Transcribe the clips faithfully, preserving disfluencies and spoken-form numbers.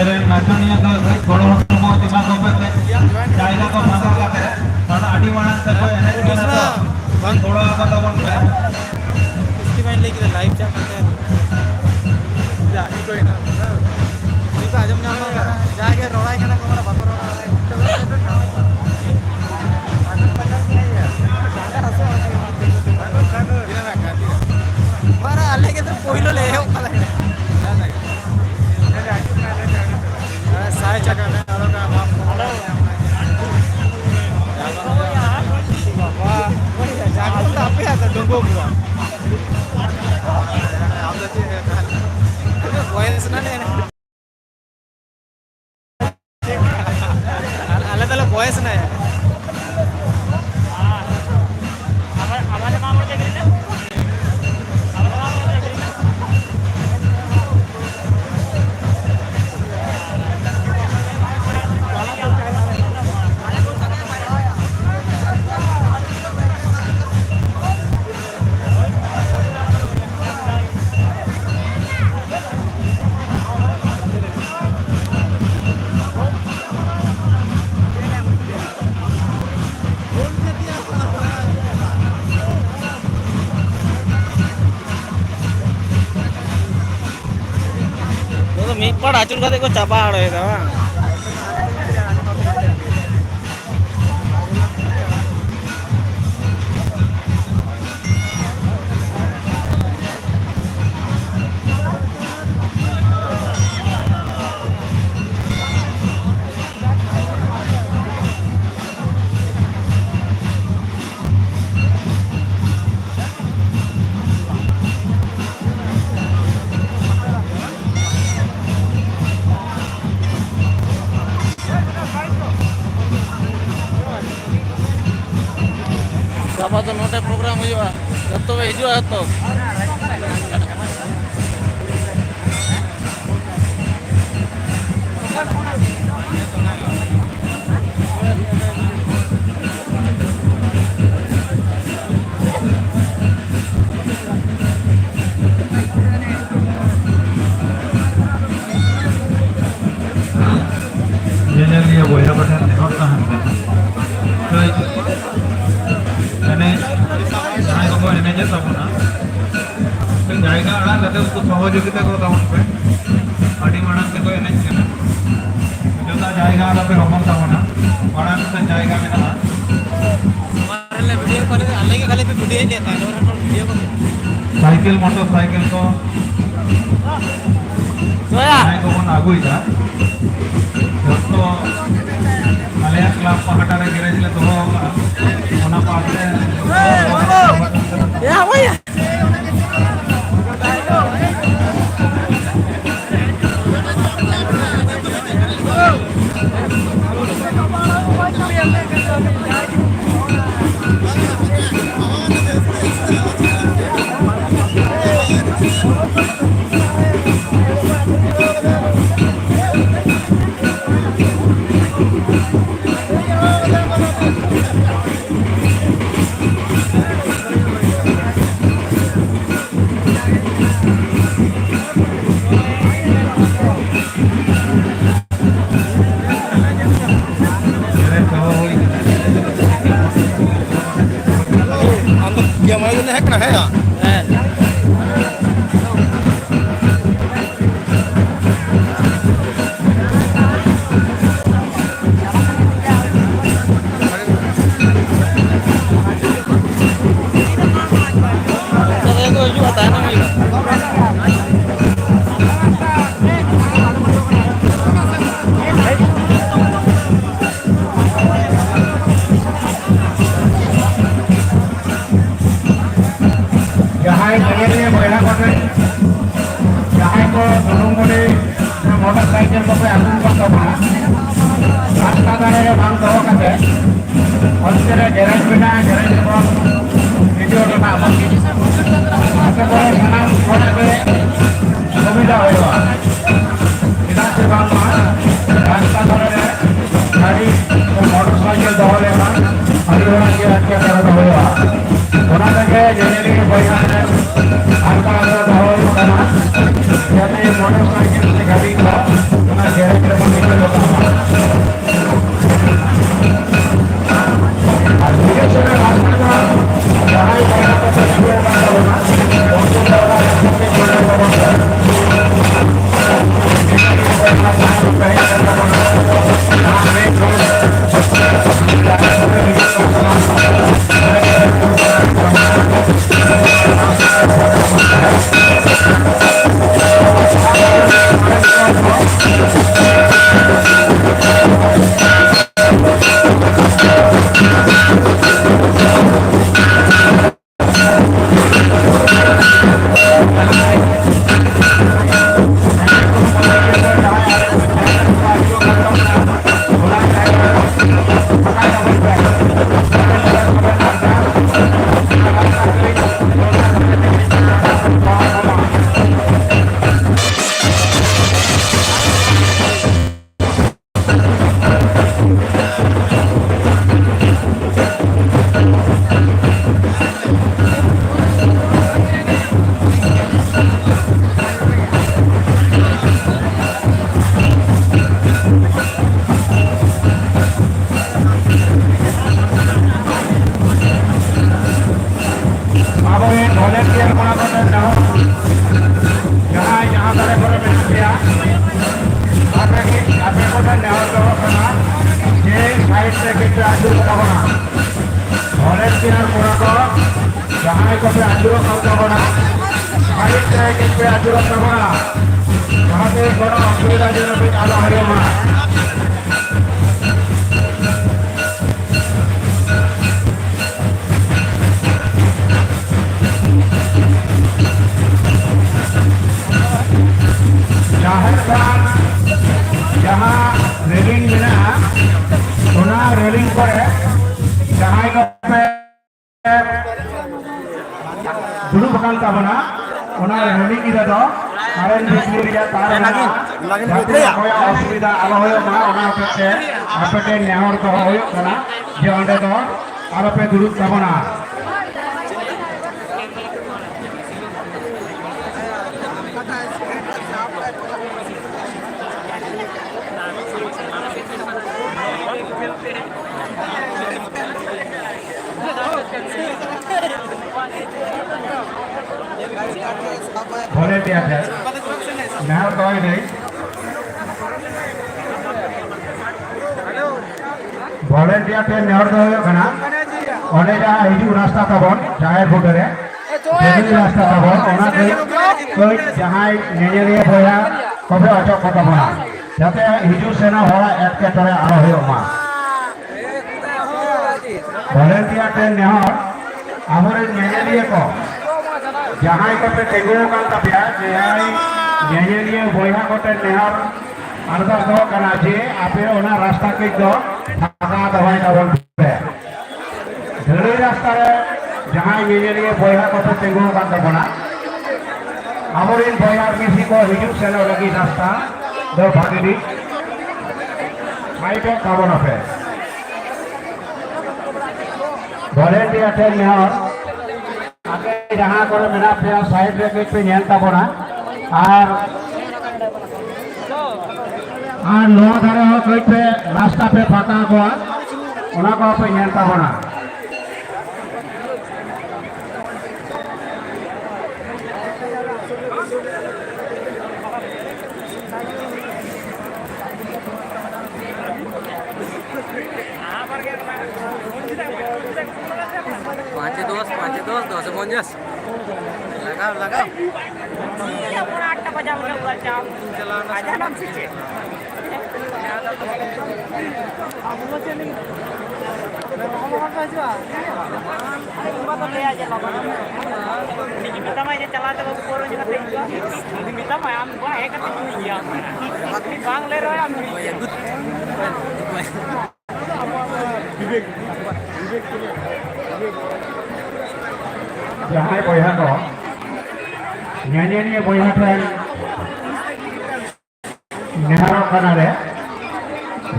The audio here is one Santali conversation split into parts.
ᱨᱮᱱ ᱱᱟᱪᱚᱱᱤᱭᱟᱹ ᱠᱚ ᱠᱟᱹᱡ ᱜᱚᱲᱚ ᱦᱚᱲ ᱠᱚ ᱮᱢᱟ ᱠᱚᱯᱮ, ᱠᱟᱹᱡ ᱡᱟᱭᱜᱟ ᱠᱚ ᱯᱷᱟᱸᱠᱟ ᱠᱟᱛᱮ, ᱛᱟᱦᱞᱮ ᱟᱹᱰᱤ ᱢᱟᱲᱟᱝ ᱛᱮᱠᱚ ᱮᱱᱮᱡ ᱠᱟᱱᱟ ᱛᱚ, ᱠᱟᱹᱡ ᱜᱚᱲᱚ ᱟᱠᱚ ᱛᱟᱵᱚᱱ ᱯᱮ᱾ ᱪᱮᱫ ᱵᱟᱹᱧ ᱞᱟᱹᱭ ᱠᱮᱫᱟ, ᱞᱟᱭᱤᱵᱷ ᱪᱟᱞᱟᱜ ᱠᱟᱱ ᱛᱟᱦᱮᱸᱫ᱾ ᱡᱟ, ᱤᱠᱳᱭ ᱠᱟᱱᱟ᱾ ᱩᱱᱤ ᱠᱚ ᱟᱸᱡᱚᱢ ᱧᱟᱢ ᱫᱟ, ᱡᱟᱦᱟᱸᱭ ᱜᱮ ᱨᱚᱲᱟᱭ ᱠᱟᱱᱟ ᱠᱚ, ᱢᱟᱱᱮ ᱵᱟᱠᱚ ᱨᱚᱲ ᱫᱟᱲᱮᱭᱟᱜ ᱠᱟᱱᱟ᱾ ᱵᱟᱨᱟ ᱟᱞᱮ ᱜᱮ ᱛᱚ ᱯᱳᱭᱞᱳ ᱞᱮ ᱮᱦᱚᱵ ᱠᱟᱫᱟ᱾ ᱥᱟᱭ ᱪᱟᱠᱟ ᱨᱮ ᱟᱨᱚ ᱵᱟᱵᱟ, ᱡᱟᱜᱨᱚᱛ ᱫᱚ ᱟᱯᱮᱭᱟᱜ ᱫᱚ ᱰᱩᱸᱵᱩᱜ ᱠᱚᱣᱟ᱾ ᱟᱢ ᱫᱚ ᱪᱮᱫ ᱨᱮ ᱛᱟᱦᱮᱱ? ᱵᱚᱭᱮᱥ ᱨᱮᱱᱟᱜ ᱟᱨ ᱟᱞᱮ ᱫᱚᱞᱮ ᱵᱚᱭᱮᱥ ᱮᱱᱟ ᱭᱟ᱾ ᱢᱤᱫ ᱯᱟᱲ ᱟᱹᱪᱩᱨ ᱠᱟᱛᱮ ᱠᱚ ᱪᱟᱵᱟ ᱟᱲᱮᱭᱮᱫᱟ ᱵᱟᱝ? ᱜᱟᱯᱟ ᱫᱚ ᱱᱚᱰᱮ ᱯᱨᱳᱜᱨᱟᱢ ᱦᱩᱭᱩᱜᱼᱟ, ᱡᱚᱛᱚ ᱯᱮ ᱦᱤᱡᱩᱜᱼᱟ ᱛᱚ? ᱡᱟᱭᱜᱟ ᱟᱲᱟᱜ ᱠᱟᱛᱮ ᱩᱱᱠᱩ ᱥᱚᱦᱚᱡᱳᱜᱤᱛᱟ ᱠᱚ ᱛᱟᱵᱚᱱ ᱯᱮ᱾ ᱟᱹᱰᱤ ᱢᱟᱲᱟᱝ ᱛᱮᱠᱚ ᱮᱱᱮᱡ ᱠᱟᱱᱟ᱾ ᱡᱚᱛᱚ ᱡᱟᱭᱜᱟ ᱟᱞᱚᱯᱮ ᱦᱚᱯᱚᱱ ᱛᱟᱵᱚᱱᱟ᱾ ᱢᱟᱲᱟᱝ ᱥᱮᱫ ᱡᱟᱭᱜᱟ ᱢᱮᱱᱟᱜᱼᱟ᱾ ᱱᱚᱣᱟ ᱨᱮᱞᱮ ᱵᱷᱤᱰᱤᱭᱳ ᱠᱚᱞᱮ, ᱟᱞᱮ ᱜᱮ ᱠᱷᱟᱹᱞᱤ ᱯᱮ ᱵᱷᱤᱰᱤᱭᱳ ᱤᱫᱤᱭᱟ, ᱛᱟᱭᱱᱚᱢ ᱨᱮ ᱦᱚᱲ ᱵᱷᱤᱰᱤᱭᱳ ᱠᱚ ᱥᱟᱭᱠᱮᱞ, ᱢᱚᱴᱚᱨ ᱥᱟᱭᱠᱮᱞ ᱠᱚ᱾ ᱡᱟᱦᱟᱸᱭ ᱠᱚᱵᱚᱱ ᱟᱹᱜᱩᱭᱮᱫᱟ, ᱡᱚᱛᱚ ᱟᱞᱮᱭᱟᱜ ᱠᱞᱟᱵᱽ ᱯᱟᱦᱴᱟ ᱨᱮ ᱜᱮᱨᱮᱡᱽ ᱞᱮ ᱫᱚᱦᱚ ᱟᱠᱟᱫᱼᱟ᱾ ᱚᱱᱟ ᱯᱟᱦᱴᱟ ᱨᱮ ᱟᱢ ᱫᱚ ᱡᱟᱶᱟᱭ ᱜᱮ ᱛᱟᱦᱮᱸ ᱠᱟᱱᱟ, ᱦᱮᱸ ᱭᱟ? ᱦᱮᱸ᱾ ᱡᱟᱦᱟᱸᱭ ᱧᱮᱧᱮᱞᱤᱭᱟᱹ ᱵᱚᱭᱦᱟ ᱠᱚᱴᱷᱮᱱ, ᱡᱟᱦᱟᱸᱭ ᱠᱚ ᱰᱩᱞᱩᱝ ᱜᱟᱹᱰᱤ ᱥᱮ ᱢᱚᱴᱚᱨ ᱥᱟᱭᱠᱮᱞ ᱠᱚᱯᱮ ᱟᱹᱜᱩ ᱟᱠᱟᱫ ᱛᱟᱵᱚᱱᱟ, ᱨᱟᱥᱛᱟ ᱫᱷᱟᱨᱮ ᱨᱮ ᱵᱟᱝ ᱫᱚᱦᱚ ᱠᱟᱛᱮ, ᱚᱱᱛᱮ ᱨᱮ ᱜᱮᱨᱮᱡᱽ ᱢᱮᱱᱟᱜᱼᱟ, ᱜᱮᱨᱮᱡᱽ ᱨᱮᱵᱚᱱ ᱤᱫᱤ ᱦᱚᱴᱚ ᱠᱟᱜ ᱢᱟ᱾ ᱟᱥᱟ ᱠᱚᱨᱮ ᱥᱟᱱᱟᱢ ᱦᱚᱲᱟᱜ ᱜᱮ ᱥᱩᱵᱤᱫᱷᱟ ᱦᱩᱭᱩᱜᱼᱟ᱾ ᱪᱮᱫᱟᱜ ᱥᱮ ᱵᱟᱝᱢᱟ ᱨᱟᱥᱛᱟ ᱫᱷᱟᱨᱮ ᱨᱮ ᱜᱟᱹᱰᱤ ᱥᱮ ᱢᱚᱴᱚᱨ ᱥᱟᱭᱠᱮᱞ ᱫᱚᱦᱚ ᱞᱮᱠᱷᱟᱱ ᱟᱹᱰᱤ ᱦᱚᱲᱟᱜ ᱜᱮ ᱮᱴᱠᱮᱴᱚᱬᱮ ᱫᱚ ᱦᱩᱭᱩᱜᱼᱟ᱾ ᱚᱱᱟ ᱛᱮᱜᱮ ᱧᱮᱧᱮᱞᱤᱭᱟᱹ ᱵᱚᱭᱦᱟ ᱨᱮ ᱟᱨᱫᱟᱥ ᱫᱚ ᱫᱚᱦᱚ ᱦᱩᱭᱩᱜ ᱠᱟᱱᱟ, ᱡᱟᱛᱮ ᱢᱚᱴᱚᱨ ᱥᱟᱭᱠᱮᱞ ᱥᱮ ᱜᱟᱹᱰᱤ ᱠᱚ ᱚᱱᱟ ᱜᱮᱨᱮᱡᱽ ᱨᱮᱵᱚᱱ ᱤᱫᱤ ᱦᱚᱴᱚ ᱠᱟᱜ ᱢᱟ᱾ ᱟᱨ ᱱᱤᱭᱟᱹ ᱥᱚᱢᱚᱭ ᱨᱟᱥᱛᱟ ᱫᱚ ᱡᱟᱦᱟᱸᱭ ᱵᱚᱭᱦᱟ ᱠᱚᱠᱚ ᱪᱷᱩᱲᱟᱹᱣ ᱠᱟᱱ ᱵᱷᱚᱞᱮᱱᱴᱤᱭᱟᱨ ᱠᱚᱲᱟ ᱠᱚ ᱴᱷᱮᱱ ᱱᱮᱦᱚᱨ, ᱡᱟᱦᱟᱸᱭ ᱡᱟᱦᱟᱸ ᱫᱷᱟᱨᱮ ᱠᱚᱨᱮ ᱢᱮᱱᱟᱜ ᱯᱮᱭᱟ, ᱟᱯᱮ ᱜᱮ, ᱟᱯᱮ ᱠᱚ ᱴᱷᱮᱱ ᱱᱮᱦᱚᱨ ᱫᱚᱦᱚ ᱠᱟᱱᱟ ᱡᱮ ᱥᱟᱭᱤᱰ ᱨᱮ ᱠᱟᱹᱡ ᱯᱮ ᱟᱹᱪᱩᱨᱚᱜ ᱛᱟᱵᱚᱱᱟ᱾ ᱵᱷᱚᱞᱮᱱᱴᱤᱭᱟᱨ ᱠᱚᱲᱟ ᱠᱚ ᱡᱟᱦᱟᱸᱭ ᱠᱚᱯᱮ ᱟᱹᱪᱩᱨᱚᱜ ᱠᱟᱱ ᱛᱟᱵᱚᱱᱟ, ᱥᱟᱭᱤᱰ ᱨᱮ ᱠᱟᱹᱡ ᱯᱮ ᱟᱹᱪᱩᱨᱚᱜ ᱛᱟᱵᱚᱱᱟ, ᱡᱟᱦᱟᱸᱛᱮ ᱠᱳᱱᱳ ᱚᱥᱩᱵᱤᱫᱷᱟ ᱡᱮᱱᱚ ᱠᱟᱹᱡ ᱟᱞᱚ ᱦᱩᱭᱩᱜ ᱢᱟ᱾ ᱡᱟᱦᱮᱨ ᱛᱷᱟᱱ ᱡᱟᱦᱟᱸ ᱨᱮᱞᱤᱝ ᱢᱮᱱᱟᱜᱼᱟ, ᱚᱱᱟ ᱨᱮᱞᱤᱝ ᱠᱚᱨᱮ ᱡᱟᱦᱟᱸᱭ ᱠᱚᱯᱮ ᱫᱩᱲᱩᱵ ᱟᱠᱟᱱ ᱛᱟᱵᱚᱱᱟ, ᱚᱱᱟ ᱨᱮᱞᱤᱝ ᱨᱮᱫᱚ ᱠᱟᱨᱮᱱᱴ ᱵᱤᱡᱽᱞᱤ ᱨᱮᱭᱟᱜ ᱛᱟᱨ ᱢᱮᱱᱟᱜᱼᱟ, ᱡᱟᱛᱮ ᱚᱠᱚᱭᱟᱜ ᱚᱥᱩᱵᱤᱫᱷᱟ ᱟᱞᱚ ᱦᱩᱭᱩᱜ ᱢᱟ, ᱚᱱᱟ ᱦᱚᱛᱮᱡ ᱛᱮ ᱟᱯᱮ ᱴᱷᱮᱱ ᱱᱮᱦᱚᱨ ᱫᱚᱦᱚ ᱦᱩᱭᱩᱜ ᱠᱟᱱᱟ ᱡᱮ ᱚᱸᱰᱮ ᱫᱚ ᱟᱞᱚᱯᱮ ᱫᱩᱲᱩᱵ ᱛᱟᱵᱚᱱᱟ᱾ ᱵᱷᱚᱞᱮᱱᱴᱤᱭᱟᱨ ᱴᱷᱮᱱ ᱱᱮᱦᱚᱨ ᱫᱚᱦᱚᱭ ᱫᱟᱹᱧ, ᱵᱷᱚᱞᱮᱱᱴᱤᱭᱟᱨ ᱴᱷᱮᱱ ᱱᱮᱦᱚᱨ ᱫᱚ ᱦᱩᱭᱩᱜ ᱠᱟᱱᱟ, ᱚᱸᱰᱮ ᱡᱟᱦᱟᱸ ᱦᱤᱡᱩᱜ ᱨᱟᱥᱛᱟ ᱛᱟᱵᱚᱱ ᱡᱟᱦᱮᱨ ᱵᱩᱴᱟᱹ ᱨᱮ, ᱡᱟᱦᱟᱸ ᱨᱟᱥᱛᱟ ᱛᱟᱵᱚᱱ, ᱚᱱᱟ ᱠᱟᱹᱡ, ᱠᱟᱹᱡ ᱡᱟᱦᱟᱸᱭ ᱧᱮᱧᱮᱞᱤᱭᱟᱹ ᱵᱚᱭᱦᱟ ᱠᱚᱯᱮ ᱚᱪᱚᱜ ᱠᱚ ᱛᱟᱵᱚᱱᱟ, ᱡᱟᱛᱮ ᱦᱤᱡᱩᱜ ᱥᱮᱱᱚᱜ ᱦᱚᱲᱟᱜ ᱮᱴᱠᱮᱴᱚᱬᱮ ᱟᱞᱚ ᱦᱩᱭᱩᱜ ᱢᱟ᱾ ᱵᱷᱚᱞᱮᱱᱴᱤᱭᱟᱨ ᱴᱷᱮᱱ ᱱᱮᱦᱚᱨ, ᱟᱵᱚᱨᱮᱱ ᱧᱮᱧᱮᱞᱤᱭᱟᱹ ᱠᱚ, ᱡᱟᱦᱟᱸᱭ ᱠᱚᱯᱮ ᱛᱤᱸᱜᱩ ᱟᱠᱟᱱ ᱛᱟᱯᱮᱭᱟ, ᱡᱟᱦᱟᱸᱭ ᱧᱮᱧᱮᱞᱤᱭᱟᱹ ᱵᱚᱭᱦᱟ ᱠᱚᱴᱷᱮᱱ ᱱᱮᱦᱚᱨ ᱟᱨᱫᱟᱥ ᱫᱚ ᱠᱟᱱᱟ ᱡᱮ ᱟᱯᱮ ᱚᱱᱟ ᱨᱟᱥᱛᱟ ᱠᱟᱹᱡ ᱫᱚ ᱯᱷᱟᱸᱠᱟ ᱫᱚᱦᱚᱭ ᱛᱟᱵᱚᱱ ᱯᱮ᱾ ᱰᱷᱟᱹᱞᱟᱹᱭ ᱨᱟᱥᱛᱟ ᱨᱮ ᱡᱟᱦᱟᱸᱭ ᱧᱮᱧᱮᱞᱤᱭᱟᱹ ᱵᱚᱭᱦᱟ ᱠᱚᱯᱮ ᱛᱤᱸᱜᱩ ᱟᱠᱟᱱ ᱛᱟᱵᱚᱱᱟ, ᱟᱵᱚᱨᱮᱱ ᱵᱚᱭᱦᱟ ᱢᱤᱥᱤ ᱠᱚ ᱦᱤᱡᱩᱜ ᱥᱮᱱᱚᱜ ᱞᱟᱹᱜᱤᱫ ᱨᱟᱥᱛᱟ ᱫᱚ ᱵᱷᱟᱜᱤ ᱴᱷᱤᱠ ᱥᱟᱭᱤᱰᱚᱜ ᱛᱟᱵᱚᱱᱟᱯᱮ᱾ ᱵᱷᱚᱞᱮᱱᱴᱤᱭᱟᱨ ᱴᱷᱮᱱ ᱱᱮᱦᱚᱨ, ᱟᱯᱮ ᱡᱟᱦᱟᱸ ᱠᱚᱨᱮ ᱢᱮᱱᱟᱜ ᱯᱮᱭᱟ, ᱥᱟᱭᱤᱰ ᱨᱮ ᱠᱟᱹᱡ ᱯᱮ ᱧᱮᱞ ᱛᱟᱵᱚᱱᱟ, ᱟᱨ, ᱟᱨ ᱱᱚᱣᱟ ᱫᱷᱟᱨᱮ ᱦᱚᱸ ᱠᱟᱹᱡ ᱯᱮ ᱨᱟᱥᱛᱟ ᱯᱮ ᱯᱷᱟᱸᱠᱟ ᱠᱚᱣᱟ, ᱚᱱᱟ ᱠᱚᱦᱚᱸ ᱯᱮ ᱧᱮᱞ ᱛᱟᱵᱚᱱᱟ᱾ ᱞᱟᱜᱟᱣ, ᱞᱟᱜᱟᱣ᱾ ᱤᱧ ᱫᱚ ᱯᱩᱨᱟᱹ ᱟᱴ ᱴᱟ ᱵᱟᱡᱟᱣ ᱵᱚᱞᱮ ᱩᱲᱟᱹ ᱪᱟᱣ᱾ ᱟᱡᱟᱱᱟᱢ ᱥᱮ ᱪᱮᱫ? ᱟᱨᱮ ᱤᱧ ᱵᱟ ᱫᱚ ᱞᱟᱹᱭᱟ ᱡᱮ ᱞᱚᱜᱚᱱ ᱧᱚᱜ᱾ ᱩᱱᱤ ᱡᱩᱫᱤ ᱢᱮᱛᱟᱢᱟᱭ ᱡᱮ ᱪᱟᱞᱟᱣ ᱛᱮ ᱵᱟᱹᱵᱩ ᱯᱟᱹᱣᱨᱟᱹ ᱧᱩ ᱠᱟᱛᱮ ᱦᱤᱡᱩᱜᱼᱟ, ᱡᱩᱫᱤ ᱢᱮᱛᱟᱢᱟᱭ ᱟᱢ ᱵᱟ ᱦᱮᱡ ᱠᱟᱛᱮ ᱧᱩᱭ ᱜᱮᱭᱟ᱾ ᱩᱱᱤ ᱵᱟᱝ ᱞᱟᱹᱭ ᱨᱮᱦᱚᱸ ᱟᱢ ᱧᱩᱭ ᱜᱮᱭᱟ᱾ ᱡᱟᱦᱟᱸᱭ ᱵᱚᱭᱦᱟ ᱠᱚ ᱧᱮᱧᱮᱞᱤᱭᱟᱹ ᱵᱚᱭᱦᱟ ᱴᱷᱮᱱ ᱱᱮᱦᱚᱨᱚᱜ ᱠᱟᱱᱟᱞᱮ,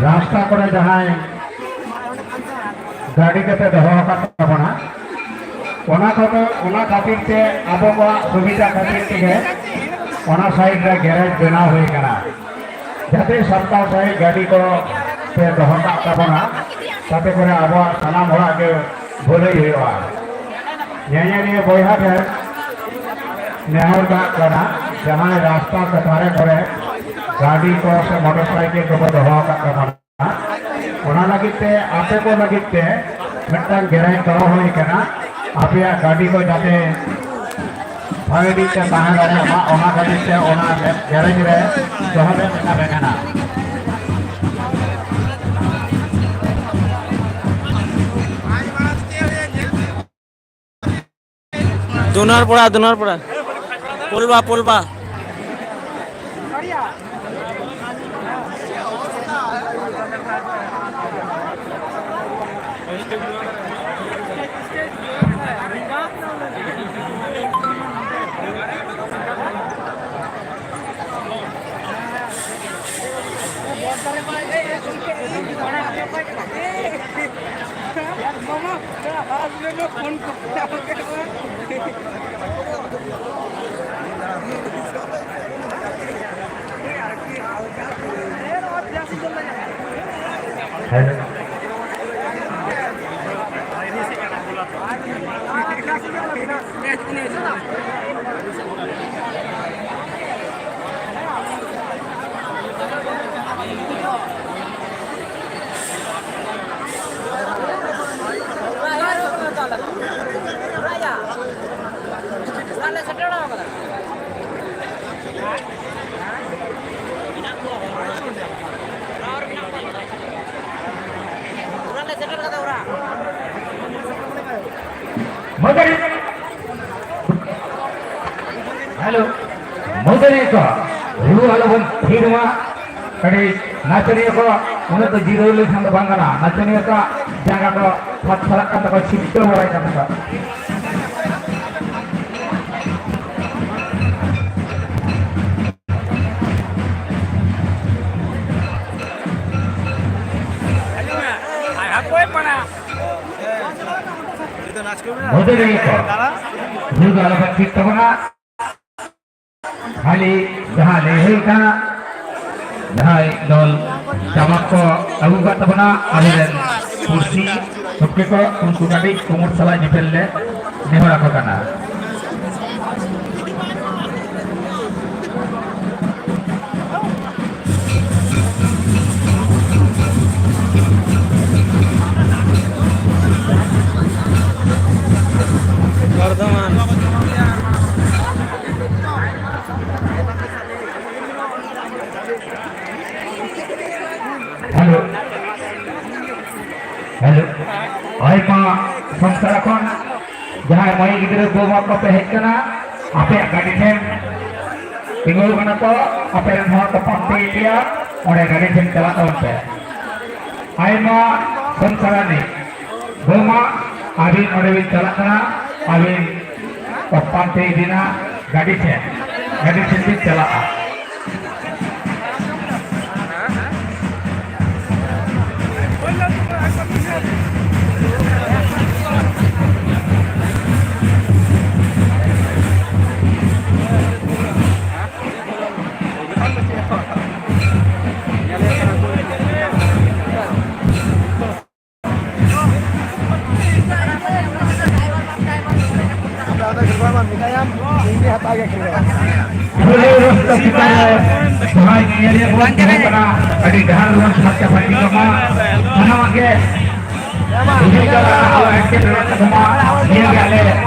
ᱨᱟᱥᱛᱟ ᱠᱚᱨᱮ ᱡᱟᱦᱟᱸᱭ ᱜᱟᱹᱰᱤ ᱠᱚᱯᱮ ᱫᱚᱦᱚ ᱟᱠᱟᱫ ᱛᱟᱵᱚᱱᱟ, ᱚᱱᱟ ᱠᱚᱫᱚ, ᱚᱱᱟ ᱠᱷᱟᱹᱛᱤᱨ ᱛᱮ ᱟᱵᱚ ᱠᱚᱣᱟᱜ ᱥᱩᱵᱤᱫᱷᱟ ᱠᱷᱟᱹᱛᱤᱨ ᱛᱮᱜᱮ ᱚᱱᱟ ᱥᱟᱭᱤᱰ ᱨᱮ ᱜᱮᱨᱮᱡᱽ ᱵᱮᱱᱟᱣ ᱦᱩᱭ ᱟᱠᱟᱱᱟ, ᱡᱟᱛᱮ ᱥᱟᱱᱛᱟᱲ ᱥᱟᱭᱤᱰ ᱜᱟᱹᱰᱤ ᱠᱚ ᱯᱮ ᱫᱚᱦᱚ ᱠᱟᱜ ᱛᱟᱵᱚᱱᱟ, ᱛᱟᱛᱮ ᱠᱚᱨᱮ ᱟᱵᱚᱣᱟᱜ ᱥᱟᱱᱟᱢ ᱦᱚᱲᱟᱜ ᱜᱮ ᱵᱷᱟᱹᱞᱟᱹᱭ ᱦᱩᱭᱩᱜᱼᱟ᱾ ᱧᱮᱧᱮᱞᱤᱭᱟᱹ ᱵᱚᱭᱦᱟ ᱴᱷᱮᱱ ᱱᱮᱦᱚᱨ ᱫᱟᱜ ᱠᱟᱱᱟ, ᱡᱟᱦᱟᱸᱭ ᱨᱟᱥᱛᱟ ᱠᱚ ᱫᱷᱟᱨᱮ ᱠᱚᱨᱮ ᱜᱟᱹᱰᱤ ᱠᱚ ᱥᱮ ᱢᱚᱴᱚᱨ ᱥᱟᱭᱠᱮᱞ ᱠᱚᱠᱚ ᱫᱚᱦᱚ ᱟᱠᱟᱫ ᱛᱟᱵᱚᱱᱟ, ᱚᱱᱟ ᱞᱟᱹᱜᱤᱫ ᱛᱮ, ᱟᱯᱮ ᱠᱚ ᱞᱟᱹᱜᱤᱫ ᱛᱮ ᱢᱤᱫᱴᱟᱝ ᱜᱮᱨᱮᱡᱽ ᱫᱚᱦᱚ ᱦᱩᱭ ᱠᱟᱱᱟ᱾ ᱟᱯᱮᱭᱟᱜ ᱜᱟᱹᱰᱤ ᱠᱚ ᱡᱟᱛᱮ ᱵᱷᱟᱜᱮ ᱴᱷᱤᱠ ᱛᱮ ᱛᱟᱦᱮᱸ ᱫᱟᱲᱮᱭᱟᱜ ᱢᱟ, ᱚᱱᱟ ᱠᱷᱟᱹᱛᱤᱨ ᱛᱮ ᱚᱱᱟ ᱜᱮᱨᱮᱡᱽ ᱨᱮ ᱫᱚᱦᱚ ᱞᱮ ᱢᱮᱛᱟ ᱯᱮ ᱠᱟᱱᱟ᱾ ᱫᱩᱱᱟᱨᱯᱟᱲᱟ, ᱫᱩᱱᱟᱨᱯᱟᱲᱟ᱾ ᱯᱳᱞᱵᱟ, ᱯᱳᱞᱵᱟ᱾ ᱢᱟᱹᱫᱟᱹᱲᱤ᱾ ᱦᱮᱞᱳ, ᱢᱟᱹᱫᱟᱹᱲᱤ ᱠᱚ, ᱨᱩ ᱟᱞᱚᱵᱚᱱ ᱛᱷᱤᱨ ᱢᱟ᱾ ᱠᱟᱹᱴᱤᱡ ᱱᱟᱪᱚᱱᱤᱭᱟᱹ ᱠᱚ ᱩᱱᱟᱹᱜ ᱫᱚ ᱡᱤᱨᱟᱹᱣ ᱞᱮᱱᱠᱷᱟᱱ ᱫᱚ ᱵᱟᱝ ᱜᱟᱱᱚᱜᱼᱟ᱾ ᱱᱟᱪᱚᱱᱤᱭᱟᱹ ᱠᱚᱣᱟᱜ ᱡᱟᱸᱜᱟ ᱠᱚ ᱯᱷᱟᱛ ᱯᱷᱟᱨᱟᱜ ᱠᱟᱱ ᱛᱟᱠᱚᱣᱟ, ᱪᱷᱤᱴᱠᱟᱹᱣ ᱵᱟᱲᱟᱭ ᱠᱟᱱ ᱛᱟᱠᱚᱣᱟ᱾ ᱢᱚᱫᱷᱩ ᱨᱮᱜᱮ ᱠᱚ ᱵᱷᱩᱞ ᱫᱚ ᱟᱞᱚᱯᱮ ᱴᱷᱤᱠ ᱛᱟᱵᱚᱱᱟ᱾ ᱠᱷᱟᱹᱞᱤ ᱡᱟᱦᱟᱸ ᱞᱟᱹᱭ ᱦᱩᱭ ᱠᱟᱱᱟ, ᱡᱟᱦᱟᱸᱭ ᱫᱚᱞ ᱴᱟᱢᱟᱠ ᱠᱚ ᱟᱹᱜᱩ ᱠᱟᱫ ᱛᱟᱵᱚᱱᱟ, ᱟᱵᱚᱨᱮᱱ ᱯᱩᱲᱥᱤ ᱜᱚᱢᱠᱮ ᱠᱚ, ᱩᱱᱠᱩ ᱠᱟᱹᱴᱤᱡ ᱠᱩᱢᱩᱴ ᱥᱟᱞᱟᱜ ᱧᱮᱯᱮᱞ ᱞᱮ ᱱᱮᱦᱚᱨ ᱟᱠᱚ ᱠᱟᱱᱟ᱾ ᱵᱚᱨᱫᱷᱚᱢᱟᱱ᱾ ᱦᱮᱞᱳ, ᱦᱮᱞᱳ, ᱟᱭᱢᱟ ᱥᱚᱝᱥᱟᱨ ᱠᱷᱚᱱ ᱡᱟᱦᱟᱸᱭ ᱢᱟᱹᱭ ᱜᱤᱫᱽᱨᱟᱹ ᱵᱟᱹᱵᱩ ᱢᱟ ᱠᱚ ᱯᱮ ᱦᱮᱡ ᱠᱟᱱᱟ, ᱟᱯᱮᱭᱟᱜ ᱜᱟᱹᱰᱤ ᱴᱷᱮᱱ ᱛᱤᱸᱜᱩ ᱠᱟᱱᱟ ᱠᱚ, ᱟᱯᱮ ᱨᱮᱱ ᱦᱚᱲ ᱠᱚ ᱯᱟᱱᱛᱮ ᱤᱫᱤᱭᱟ, ᱚᱸᱰᱮ ᱜᱟᱹᱰᱤ ᱴᱷᱮᱱ ᱪᱟᱞᱟᱜ ᱛᱟᱵᱚᱱ ᱯᱮ᱾ ᱟᱭᱢᱟ ᱥᱚᱝᱥᱟᱨ ᱨᱤᱱᱤᱡ ᱵᱟᱹᱵᱩ ᱢᱟ, ᱟᱹᱵᱤᱱ ᱚᱸᱰᱮ ᱵᱤᱱ ᱪᱟᱞᱟᱜ ᱠᱟᱱᱟ, ᱟᱹᱵᱤᱱ ᱯᱟᱱᱛᱮ ᱤᱫᱤᱱᱟ ᱜᱟᱹᱰᱤ ᱴᱷᱮᱱ, ᱜᱟᱹᱰᱤ ᱴᱷᱮᱱ ᱵᱤᱱ ᱪᱟᱞᱟᱜᱼᱟ᱾ ᱟᱫᱚ ᱚᱸᱰᱮ ᱜᱮ ᱵᱟᱝ ᱢᱮᱛᱟᱭᱟᱢ, ᱤᱧ ᱜᱮ ᱦᱟᱛᱟᱣ ᱜᱮ ᱠᱷᱮᱞ ᱠᱟᱱᱟ᱾ ᱵᱷᱳᱞᱮ ᱨᱟᱥᱛᱟ ᱪᱮᱛᱟᱱ ᱨᱮ ᱡᱟᱦᱟᱸᱭ ᱧᱮᱧᱮᱞᱤᱭᱟᱹ ᱠᱚ ᱛᱤᱸᱜᱩ ᱠᱟᱱᱟ, ᱟᱹᱰᱤ ᱰᱟᱦᱟᱨ ᱨᱮᱵᱚᱱ ᱯᱷᱟᱨᱪᱟ ᱯᱷᱟᱹᱨᱪᱤ ᱠᱚᱢᱟ᱾ ᱥᱟᱱᱟᱢᱟᱜ ᱜᱮ ᱦᱤᱡᱩᱜ ᱪᱟᱞᱟᱜ ᱟᱞᱚ ᱮᱴᱠᱮᱴᱚᱬᱮ ᱛᱟᱵᱚᱱ ᱢᱟ, ᱱᱤᱭᱟᱹ ᱜᱮ ᱟᱞᱮ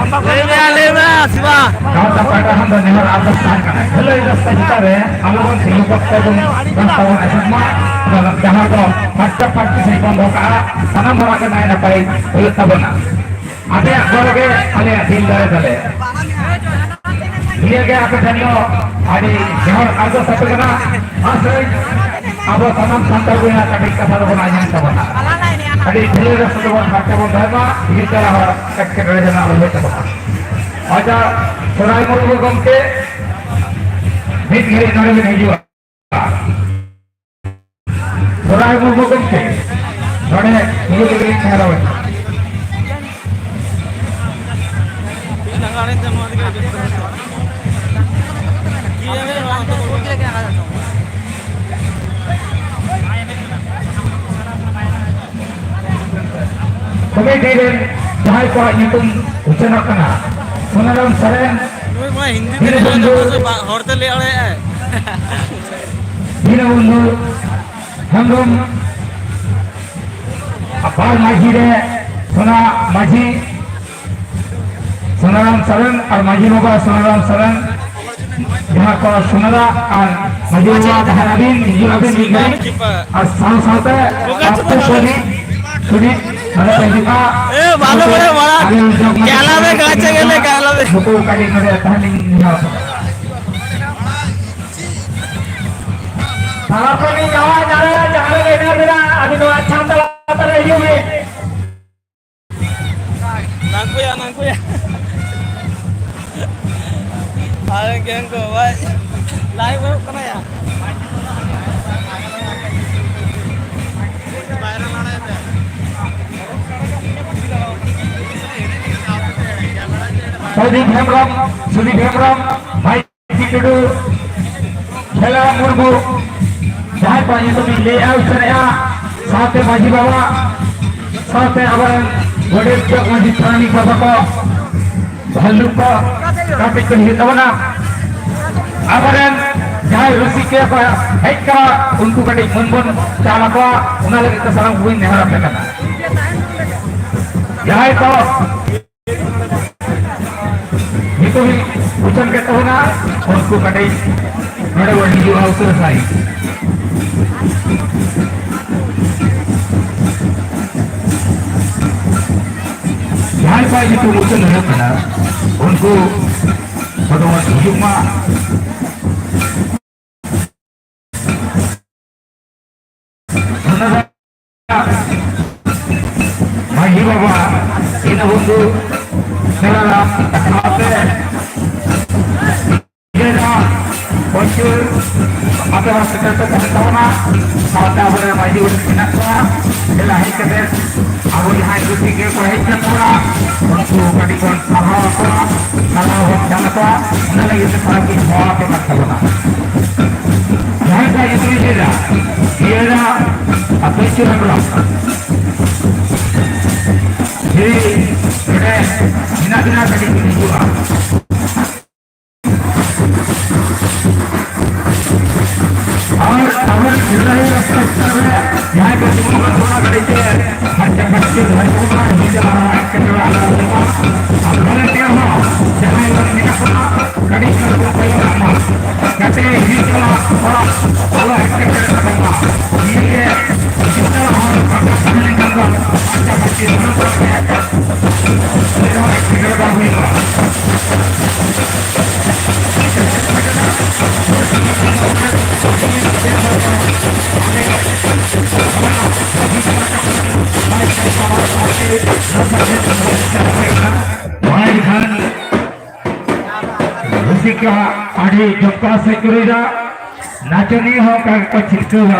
ᱞᱟᱹᱭ ᱢᱮ, ᱞᱟᱹᱭ ᱢᱮ, ᱥᱤᱵᱟ᱾ ᱜᱟᱶᱛᱟ ᱯᱟᱦᱴᱟ ᱠᱷᱚᱱ ᱫᱚ ᱱᱮᱦᱚᱨ ᱟᱨᱫᱟᱥ ᱛᱟᱦᱮᱸ ᱠᱟᱱᱟ, ᱰᱷᱟᱹᱞᱟᱹᱭ ᱨᱟᱥᱛᱟ ᱪᱮᱛᱟᱱ ᱨᱮ ᱟᱞᱚᱵᱚᱱ ᱛᱤᱸᱜᱩ ᱠᱚᱜ ᱛᱮᱵᱚᱱ ᱨᱟᱥᱛᱟ ᱵᱚᱱ ᱮᱥᱮᱫ ᱢᱟ, ᱡᱟᱦᱟᱸ ᱫᱚ ᱯᱷᱟᱨᱪᱟ ᱯᱷᱟᱹᱨᱪᱤ ᱥᱟᱺᱦᱤᱡ ᱵᱚᱱ ᱫᱚᱦᱚ ᱠᱟᱜᱼᱟ, ᱥᱟᱱᱟᱢ ᱦᱚᱲᱟᱜ ᱜᱮ ᱱᱟᱭ ᱱᱟᱯᱟᱭ ᱦᱩᱭᱩᱜ ᱛᱟᱵᱚᱱᱟ᱾ ᱟᱯᱮᱭᱟᱜ ᱜᱚᱲᱚ ᱜᱮ ᱟᱞᱮᱭᱟᱜ ᱫᱤᱞ ᱫᱟᱲᱮ ᱛᱟᱞᱮ᱾ ᱱᱤᱭᱟᱹ ᱜᱮ ᱟᱯᱮ ᱴᱷᱮᱱ ᱫᱚ ᱟᱹᱰᱤ ᱡᱚᱦᱟᱨ ᱟᱨᱫᱟᱥ ᱟᱯᱮ ᱠᱟᱱᱟ᱾ ᱟᱥᱟᱹᱧ ᱟᱵᱚ ᱥᱟᱱᱟᱢ ᱥᱟᱱᱛᱟᱲ ᱵᱚᱭᱦᱟ ᱠᱟᱹᱴᱤᱡ ᱠᱟᱛᱷᱟ ᱫᱚᱵᱚᱱ ᱟᱸᱡᱚᱢ ᱛᱟᱵᱚᱱᱟ᱾ ᱟᱹᱰᱤ ᱰᱷᱤᱞᱟᱹ ᱨᱟᱥᱛᱟ ᱛᱮᱵᱚᱱ ᱯᱷᱟᱨᱪᱟ ᱵᱚᱱ ᱫᱚᱦᱚᱭ ᱢᱟ, ᱦᱤᱡᱩᱜ ᱪᱟᱞᱟᱜ ᱦᱚᱲ ᱮᱴᱠᱮᱴᱚᱬᱮ ᱡᱮᱱᱚ ᱟᱞᱚ ᱦᱩᱭᱩᱜ ᱛᱟᱵᱚᱱᱟ᱾ ᱟᱪᱪᱷᱟ, ᱥᱚᱨᱟᱭ ᱢᱩᱨᱢᱩ ᱜᱚᱢᱠᱮ ᱢᱤᱫ ᱜᱷᱟᱹᱲᱤᱡ ᱱᱚᱰᱮ ᱵᱤᱱ ᱦᱤᱡᱩᱜᱼᱟ᱾ ᱥᱚᱨᱟᱭ ᱢᱩᱨᱢᱩ ᱜᱚᱢᱠᱮ ᱱᱚᱰᱮ ᱤᱭᱟᱹ ᱞᱟᱹᱜᱤᱫ ᱤᱧ ᱱᱮᱦᱚᱨᱟᱵᱮᱱ ᱠᱟᱱᱟ᱾ ᱠᱚᱢᱤᱴᱤ ᱨᱮᱱ ᱡᱟᱦᱟᱸᱭ ᱠᱚᱣᱟᱜ ᱧᱩᱛᱩᱢ ᱩᱪᱷᱟᱹᱱᱚᱜ ᱠᱟᱱᱟ, ᱥᱩᱱᱟᱨᱟᱢ ᱥᱚᱨᱮᱱ, ᱱᱩᱭ ᱢᱟ ᱦᱤᱱᱫᱤ ᱛᱮ ᱞᱟᱹᱭ ᱫᱟᱲᱮᱭᱟᱜᱼᱟ, ᱵᱟ-, ᱦᱚᱲ ᱛᱮ ᱞᱟᱹᱭ ᱫᱟᱲᱮᱭᱟᱜᱼᱟᱭ᱾ ᱫᱤᱱᱵᱚᱱᱫᱷᱩ ᱦᱮᱢᱵᱨᱚᱢ, ᱵᱟᱨ ᱢᱟᱹᱡᱷᱤ ᱨᱮ ᱥᱳᱱᱟ ᱢᱟᱹᱡᱷᱤ ᱥᱳᱱᱟᱨᱟᱢ ᱥᱚᱨᱮᱱ ᱟᱨ ᱢᱟᱹᱡᱷᱤ ᱵᱟᱵᱟ ᱥᱳᱱᱟᱨᱟᱢ ᱥᱚᱨᱮᱱ, ᱡᱟᱦᱟᱸ ᱠᱚ ᱥᱳᱱᱟᱨᱟ ᱟᱨ ᱢᱟᱹᱡᱷᱤ ᱵᱟᱵᱟ ᱛᱟᱦᱮᱱ ᱟᱹᱵᱤᱱ, ᱦᱤᱡᱩᱜ ᱟᱹᱵᱤᱱ ᱢᱤᱫ ᱜᱷᱟᱹᱲᱤᱡ, ᱟᱨ ᱥᱟᱶ ᱥᱟᱶᱛᱮ ᱟᱯᱮ ᱠᱚ ᱱᱤᱛ ᱥᱩᱱᱤ ᱱᱚᱰᱮ ᱯᱮ ᱦᱤᱡᱩᱜᱼᱟ᱾ ᱮ, ᱵᱟᱞᱮ ᱵᱟᱲᱟᱭᱟ, ᱵᱟᱲᱟᱭᱟ᱾ ᱟᱞᱮ ᱡᱚᱜᱽ ᱢᱟᱹᱡᱷᱤ ᱜᱮᱞᱟ ᱨᱮ ᱠᱟᱪᱟ ᱜᱮᱞᱮ ᱜᱟᱞᱟ ᱨᱮ᱾ ᱱᱩᱠᱩ ᱠᱟᱹᱴᱤᱡ ᱱᱚᱰᱮ ᱛᱟᱦᱮᱱ ᱞᱤᱧ ᱱᱮᱦᱚᱨ᱾ ᱛᱟᱲᱟᱛᱟᱲᱤ ᱡᱟᱶᱟᱭ ᱫᱟᱨᱮ ᱡᱟᱦᱟᱸ ᱨᱮ ᱮᱱᱮᱡ ᱢᱮᱱᱟᱜᱼᱟ, ᱟᱹᱵᱤᱱ ᱱᱚᱣᱟ ᱪᱷᱟᱢᱰᱟ ᱞᱟᱛᱟᱨ ᱨᱮ ᱦᱤᱡᱩᱜ ᱵᱤᱱ᱾ ᱱᱟᱝᱠᱩᱭᱟ, ᱱᱟᱝᱠᱩᱭᱟ᱾ ᱟᱨ ᱜᱮᱝ ᱠᱚ ᱵᱷᱟᱭ, ᱞᱟᱭᱤᱵᱷ ᱦᱩᱭᱩᱜ ᱠᱟᱱᱟ ᱭᱟ᱾ ᱥᱩᱫᱤᱯ ᱦᱮᱢᱵᱨᱚᱢ, ᱥᱩᱫᱤᱯ ᱦᱮᱢᱵᱨᱚᱢ, ᱵᱷᱟᱭ ᱴᱩᱰᱩ, ᱠᱷᱮᱞᱟ ᱢᱩᱨᱢᱩ, ᱡᱟᱦᱟᱸᱭ ᱠᱚᱣᱟᱜ ᱧᱩᱛᱩᱢ ᱤᱧ ᱞᱟᱹᱭᱮᱫᱼᱟ, ᱩᱪᱷᱟᱹᱱᱮᱫᱼᱟ, ᱥᱟᱶᱛᱮ ᱢᱟᱹᱡᱷᱤ ᱵᱟᱵᱟ, ᱥᱟᱶᱛᱮ ᱟᱵᱚᱨᱮᱱ ᱜᱚᱰᱮᱛ, ᱡᱚᱜᱽ ᱢᱟᱹᱡᱷᱤ, ᱯᱟᱨᱟᱱᱤᱠ ᱵᱟᱵᱟ ᱠᱚ, ᱵᱷᱟᱞᱞᱩᱠ ᱠᱚ, ᱠᱟᱹᱴᱤᱡ ᱠᱚ ᱦᱤᱡᱩᱜ ᱛᱟᱵᱚᱱᱟ᱾ ᱟᱵᱚᱨᱮᱱ ᱡᱟᱦᱟᱸᱭ ᱨᱩᱥᱤᱠᱤᱭᱟᱹ ᱠᱚ ᱦᱮᱡ ᱠᱟᱱᱟ, ᱩᱱᱠᱩ ᱠᱟᱹᱴᱤᱡ ᱢᱟᱹᱱ ᱵᱚᱱ ᱪᱟᱞ ᱟᱠᱚᱣᱟ, ᱚᱱᱟ ᱞᱟᱹᱜᱤᱫ ᱛᱮ ᱥᱟᱱᱟᱢ ᱠᱚᱜᱮᱧ ᱱᱮᱦᱚᱨ ᱟᱯᱮ ᱠᱟᱱᱟ᱾ ᱡᱟᱦᱟᱸᱭ ᱠᱚ ᱱᱤᱛᱚᱜ ᱤᱧ ᱩᱪᱷᱟᱹᱱ ᱠᱮᱫ ᱛᱟᱵᱚᱱᱟ, ᱩᱱᱠᱩ ᱠᱟᱹᱴᱤᱡ ᱱᱚᱰᱮ ᱵᱚᱱ ᱦᱤᱡᱩᱜᱼᱟ ᱩᱥᱟᱹᱨᱟ ᱥᱟᱺᱦᱤᱡ᱾ ᱡᱟᱦᱟᱸᱭ ᱠᱚᱣᱟᱜ ᱧᱩᱛᱩᱢ ᱩᱪᱷᱟᱹᱱ ᱦᱩᱭᱩᱜ ᱠᱟᱱᱟ, ᱩᱱᱠᱩ ᱠᱚᱫᱚ ᱵᱚᱱ ᱦᱤᱡᱩᱜ ᱢᱟ᱾ ᱢᱟᱹᱡᱷᱤ ᱵᱟᱵᱟ, ᱫᱤᱱᱵᱚᱱᱫᱷᱩ ᱥᱮᱣᱟᱨᱟᱢ ᱥᱟᱶᱛᱮ ᱤᱭᱟᱹ ᱯᱚᱧᱪᱩ ᱟᱯᱮ ᱦᱚᱸ ᱥᱮᱴᱮᱨ ᱯᱮ ᱛᱟᱦᱮᱱ ᱛᱟᱵᱚᱱᱟ, ᱥᱟᱶᱛᱮ ᱟᱵᱚᱨᱮᱱ ᱢᱟᱹᱡᱷᱤ ᱵᱟᱵᱟ ᱢᱮᱱᱟᱜ ᱠᱚᱣᱟ, ᱫᱮᱞᱟ ᱦᱮᱡ ᱠᱟᱛᱮ ᱟᱵᱚ ᱡᱟᱦᱟᱸᱭ ᱠᱚ ᱴᱷᱤᱠ ᱜᱮᱠᱚ ᱦᱮᱡ ᱠᱟᱱ ᱛᱟᱵᱚᱱᱟ, ᱩᱱᱠᱩ ᱠᱟᱹᱴᱤᱡ ᱵᱚᱱ ᱥᱟᱨᱦᱟᱣ ᱟᱠᱚᱣᱟ, ᱥᱟᱨᱦᱟᱣ ᱵᱚᱱ ᱪᱟᱞ ᱟᱠᱚᱣᱟ, ᱚᱱᱟ ᱞᱟᱹᱜᱤᱫ ᱛᱮ ᱥᱟᱨᱦᱟᱣ ᱠᱤᱱ ᱦᱚᱦᱚ ᱟᱯᱮ ᱠᱟᱱ ᱛᱟᱵᱚᱱᱟ᱾ ᱡᱟᱦᱟᱸᱭ ᱠᱚᱣᱟᱜ ᱧᱩᱛᱩᱢ ᱤᱧ ᱞᱟᱹᱭᱫᱟ, ᱤᱭᱟᱹ ᱨᱮᱱᱟᱜ ᱯᱚᱧᱪᱩ ᱦᱮᱢᱵᱨᱚᱢ, ᱡᱩᱫᱤ ᱱᱚᱰᱮ ᱢᱮᱱᱟᱜ ᱵᱮᱱᱟ, ᱠᱟᱹᱴᱤᱡ ᱵᱤᱱ ᱦᱤᱡᱩᱜᱼᱟ᱾ ᱟᱨ ᱟᱵᱚᱨᱮᱱ ᱠᱷᱮᱞᱳᱰᱤᱭᱟᱹ ᱠᱚ ᱪᱮᱛᱟᱱ ᱨᱮ ᱡᱟᱦᱟᱸᱭ ᱠᱚ ᱡᱩᱣᱟᱹᱱ ᱠᱚ ᱚᱱᱟ ᱠᱟᱹᱴᱤᱡ ᱛᱮ ᱯᱷᱟᱨᱪᱟ ᱯᱷᱟᱹᱨᱪᱤ ᱫᱚᱦᱚᱭ ᱛᱟᱵᱚᱱᱟ, ᱧᱤᱫᱟᱹ ᱟᱨ ᱮᱴᱠᱮᱴᱚᱬᱮ ᱟᱞᱚ ᱦᱩᱭᱩᱜ ᱢᱟ᱾ ᱟᱨ ᱵᱷᱚᱞᱮᱱᱴᱤᱭᱟᱨ ᱦᱚᱸ ᱡᱟᱦᱟᱸᱭ ᱠᱚ ᱢᱮᱱᱟᱜ ᱵᱚᱱᱟ, ᱠᱟᱹᱴᱤᱡ ᱠᱚ ᱠᱚᱭᱚᱜ ᱟᱜ ᱢᱟ, ᱡᱟᱛᱮ ᱦᱤᱡᱩᱜ ᱪᱟᱞᱟᱜ ᱦᱚᱲ ᱟᱞᱚ ᱮᱴᱠᱮᱴᱚᱬᱮ ᱛᱟᱵᱚᱱ ᱢᱟ᱾ ᱱᱤᱭᱟᱹ ᱜᱮ ᱦᱤᱡᱩᱜ ᱪᱟᱞᱟᱜ ᱦᱚᱲ ᱯᱷᱟᱸᱠᱟ ᱛᱟᱦᱮᱸ ᱞᱮᱱᱠᱷᱟᱱ ᱫᱚ ᱯᱷᱟᱨᱪᱟ ᱯᱷᱟᱹᱨᱪᱤ ᱫᱚᱦᱚ ᱠᱟᱛᱮ ᱪᱮᱫ ᱦᱚᱸ ᱮᱴᱠᱮᱴᱚᱬᱮ ᱵᱟᱝ ᱦᱩᱭᱩᱜᱼᱟ᱾ ᱢᱟ ᱮᱱᱠᱷᱟᱱ ᱨᱩᱥᱤᱠᱟ ᱟᱹᱰᱤ ᱡᱚᱢᱠᱟᱣ ᱥᱮᱫ ᱠᱚ ᱨᱩᱭᱫᱟ, ᱱᱟᱪᱚᱱᱤᱭᱟᱹ ᱦᱚᱸ ᱚᱱᱠᱟ ᱜᱮᱠᱚ ᱪᱷᱤᱴᱠᱟᱹᱣᱟ᱾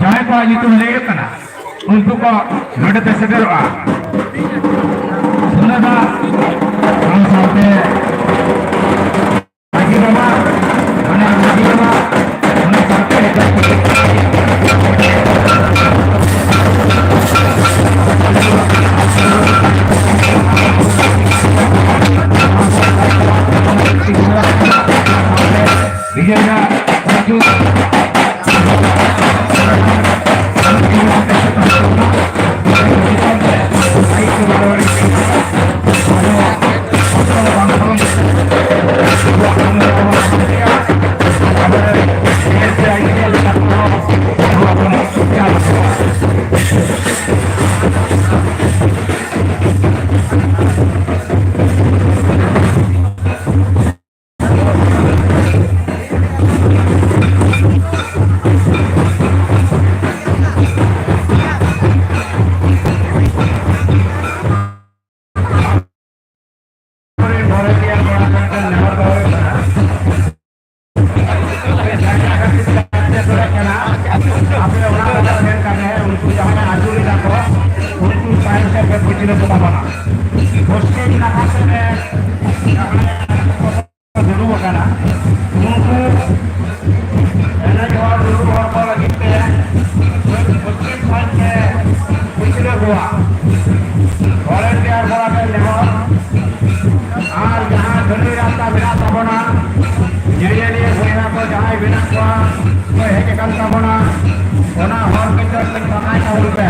ᱡᱟᱦᱟᱸᱭ ᱠᱚᱣᱟᱜ ᱧᱩᱛᱩᱢ ᱞᱟᱹᱭ ᱦᱩᱭᱩᱜ ᱠᱟᱱᱟ, ᱩᱱᱠᱩ ᱠᱚ ᱱᱚᱰᱮ ᱛᱮ ᱥᱮᱴᱮᱨᱚᱜᱼᱟ᱾ ᱥᱩᱱᱟᱹᱫᱟ, ᱟᱢ ᱥᱟᱶᱛᱮ ᱢᱟᱹᱡᱷᱤ ᱵᱟᱵᱟ, ᱢᱟᱱᱮ ᱢᱟᱹᱡᱷᱤ ᱵᱟᱵᱟ, ᱚᱱᱟ ᱥᱟᱶᱛᱮ ᱵᱤᱡᱚᱭ ᱫᱟ, ᱟᱯᱮ ᱚᱱᱟ ᱠᱟᱛᱷᱟ ᱢᱮᱱ ᱠᱟᱛᱮ ᱩᱱᱠᱩ ᱡᱟᱦᱟᱸᱭ ᱟᱹᱪᱩᱨ ᱮᱫᱟ ᱠᱚ, ᱩᱱᱠᱩ ᱛᱟᱭᱚᱢ ᱥᱮᱫ ᱯᱮ ᱯᱟᱹᱪᱷᱞᱟᱹ ᱠᱚ ᱛᱟᱵᱚᱱᱟ᱾ ᱯᱚᱥᱪᱤᱢ ᱱᱟᱠᱷᱟ ᱥᱮᱫ ᱨᱮ ᱡᱟᱦᱟᱸᱭ ᱫᱩᱲᱩᱵ ᱟᱠᱟᱱᱟ, ᱩᱱᱠᱩ ᱮᱱᱮᱡ ᱦᱚᱲ, ᱨᱩᱨᱩ ᱦᱚᱲ ᱠᱚ ᱞᱟᱹᱜᱤᱫ ᱛᱮ ᱯᱚᱥᱪᱤᱢ ᱥᱟᱭᱤᱰ ᱛᱮ ᱯᱟᱹᱪᱷᱞᱟᱹ ᱠᱚᱣᱟ᱾ ᱵᱷᱚᱞᱮᱱᱴᱤᱭᱟᱨ ᱠᱚᱲᱟ ᱴᱷᱮᱱ ᱱᱮᱦᱚᱨ, ᱟᱨ ᱡᱟᱦᱟᱸ ᱰᱷᱟᱹᱞᱟᱹᱭ ᱨᱟᱥᱛᱟ ᱢᱮᱱᱟᱜ ᱛᱟᱵᱚᱱᱟ, ᱧᱮᱧᱮᱞᱤᱭᱟᱹ ᱵᱚᱭᱦᱟ ᱠᱚ ᱡᱟᱦᱟᱸᱭ ᱢᱮᱱᱟᱜ ᱠᱚᱣᱟ, ᱠᱚ ᱦᱮᱡ ᱟᱠᱟᱱ ᱛᱟᱵᱚᱱᱟ, ᱚᱱᱟ ᱦᱚᱨ ᱠᱚ ᱡᱚᱛᱚ ᱯᱟᱠᱟᱭ ᱛᱟᱵᱚᱱ ᱯᱮ᱾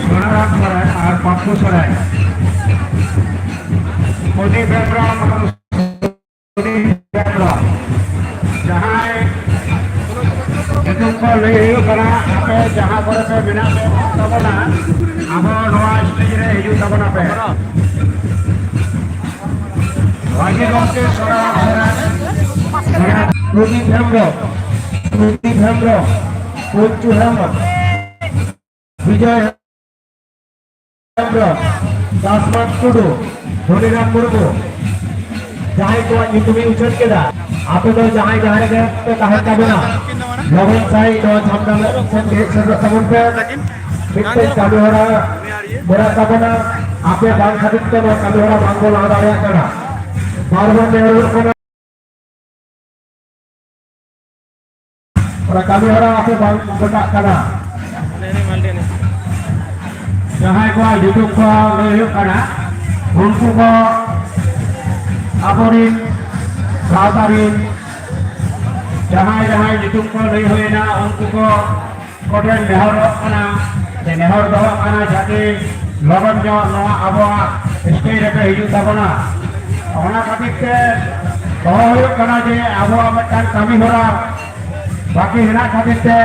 ᱥᱚᱱᱟᱨᱟᱢ ᱥᱚᱨᱮᱱ ᱟᱨ ᱯᱟᱯᱯᱩ ᱥᱚᱨᱮᱱ, ᱯᱨᱚᱫᱤᱯ ᱦᱮᱢᱵᱨᱚᱢ, ᱯᱨᱚᱫᱤᱯ ᱦᱮᱢᱵᱨᱚᱢ, ᱡᱟᱦᱟᱸᱭ ᱧᱩᱛᱩᱢ ᱠᱚ ᱞᱟᱹᱭ ᱦᱩᱭᱩᱜ ᱠᱟᱱᱟ, ᱟᱯᱮ ᱡᱟᱦᱟᱸ ᱠᱚᱨᱮ ᱯᱮ ᱢᱮᱱᱟᱜ ᱯᱮ ᱛᱟᱵᱚᱱᱟ, ᱟᱵᱚ ᱱᱚᱣᱟ ᱥᱴᱮᱡ ᱨᱮ ᱦᱤᱡᱩᱜ ᱛᱟᱵᱚᱱᱟ ᱯᱮ᱾ ᱢᱟᱹᱡᱷᱤ ᱜᱚᱢᱠᱮ ᱥᱚᱱᱟᱨᱟᱢ ᱥᱚᱨᱮᱱ, ᱯᱨᱚᱫᱤᱯ ᱦᱮᱢᱵᱨᱚᱢ, ᱯᱨᱚᱫᱤᱯ ᱦᱮᱢᱵᱨᱚᱢ, ᱯᱚᱧᱪᱩ ᱦᱮᱢᱵᱨᱚᱢ, ᱵᱤᱡᱚᱭ ᱦᱮᱢᱵᱨᱚᱢ, ᱫᱟᱥᱢᱟᱱ ᱴᱩᱰᱩ, ᱫᱷᱚᱱᱤᱨᱟᱢ ᱢᱩᱨᱢᱩ, ᱡᱟᱦᱟᱸᱭ ᱠᱚᱣᱟᱜ ᱧᱩᱛᱩᱢᱤᱧ ᱩᱪᱷᱟᱹᱱ ᱠᱮᱫᱟ, ᱟᱯᱮ ᱫᱚ ᱡᱟᱦᱟᱸᱭ ᱡᱟᱦᱟᱸ ᱨᱮᱜᱮ ᱯᱮ ᱛᱟᱦᱮᱱ ᱛᱟᱵᱚᱱᱟ, ᱞᱚᱜᱚᱱ ᱥᱟᱺᱦᱤᱡ ᱱᱚᱣᱟ ᱪᱷᱟᱢᱰᱟ ᱥᱮᱫ ᱦᱮᱡ ᱥᱮᱴᱮᱨᱚᱜ ᱛᱟᱵᱚᱱ ᱯᱮ᱾ ᱢᱤᱫᱴᱮᱱ ᱠᱟᱹᱢᱤ ᱦᱚᱨᱟ ᱢᱮᱱᱟᱜ ᱛᱟᱵᱚᱱᱟ, ᱟᱯᱮ ᱵᱟᱝ ᱠᱷᱟᱹᱛᱤᱨ ᱛᱮ ᱱᱚᱣᱟ ᱠᱟᱹᱢᱤ ᱦᱚᱨᱟ ᱵᱟᱝ ᱵᱚᱱ ᱞᱟᱦᱟ ᱫᱟᱲᱮᱭᱟᱜ ᱠᱟᱱᱟ᱾ ᱵᱟᱨ ᱵᱟᱨ ᱱᱮᱦᱚᱨᱚᱜ ᱠᱟᱱᱟ᱾ ᱚᱱᱟ ᱠᱟᱹᱢᱤ ᱦᱚᱨᱟ ᱟᱯᱮ ᱵᱟᱝ ᱵᱮᱴᱟᱜ ᱠᱟᱱᱟ᱾ ᱡᱟᱦᱟᱸᱭ ᱠᱚᱣᱟᱜ ᱧᱩᱛᱩᱢ ᱠᱚ ᱞᱟᱹᱭ ᱦᱩᱭᱩᱜ ᱠᱟᱱᱟ, ᱩᱱᱠᱩ ᱠᱚ ᱟᱵᱚᱨᱤᱱ ᱥᱟᱶᱛᱟ ᱨᱤᱱ ᱡᱟᱦᱟᱸᱭ ᱡᱟᱦᱟᱸᱭ ᱧᱩᱛᱩᱢ ᱠᱚ ᱞᱟᱹᱭ ᱦᱩᱭᱮᱱᱟ, ᱩᱱᱠᱩ ᱠᱚ ᱠᱚᱴᱷᱮᱱ ᱱᱮᱦᱚᱨᱚᱜ ᱠᱟᱱᱟ, ᱥᱮ ᱱᱮᱦᱚᱨ ᱫᱚᱦᱚᱜ ᱠᱟᱱᱟ, ᱡᱟᱛᱮ ᱞᱚᱜᱚᱱ ᱧᱚᱜ ᱱᱚᱣᱟ ᱟᱵᱚᱣᱟᱜ stage ᱨᱮᱯᱮ ᱦᱤᱡᱩᱜ ᱛᱟᱵᱚᱱᱟ᱾ ᱚᱱᱟ ᱠᱷᱟᱹᱛᱤᱨ ᱛᱮ ᱫᱚᱦᱚ ᱦᱩᱭᱩᱜ ᱠᱟᱱᱟ ᱡᱮ ᱟᱵᱚᱣᱟᱜ ᱢᱤᱫᱴᱟᱝ ᱠᱟᱹᱢᱤ ᱦᱚᱨᱟ ᱵᱟᱹᱠᱤ ᱦᱮᱱᱟᱜ ᱠᱷᱟᱹᱛᱤᱨ ᱛᱮ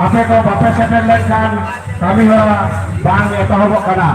ᱟᱯᱮ ᱠᱚ ᱵᱟᱯᱮ ᱥᱮᱴᱮᱨ ᱞᱮᱱᱠᱷᱟᱱ ᱠᱟᱹᱢᱤ ᱦᱚᱨᱟ ᱵᱟᱝ ᱮᱛᱚᱦᱚᱵᱚᱜ ᱠᱟᱱᱟ᱾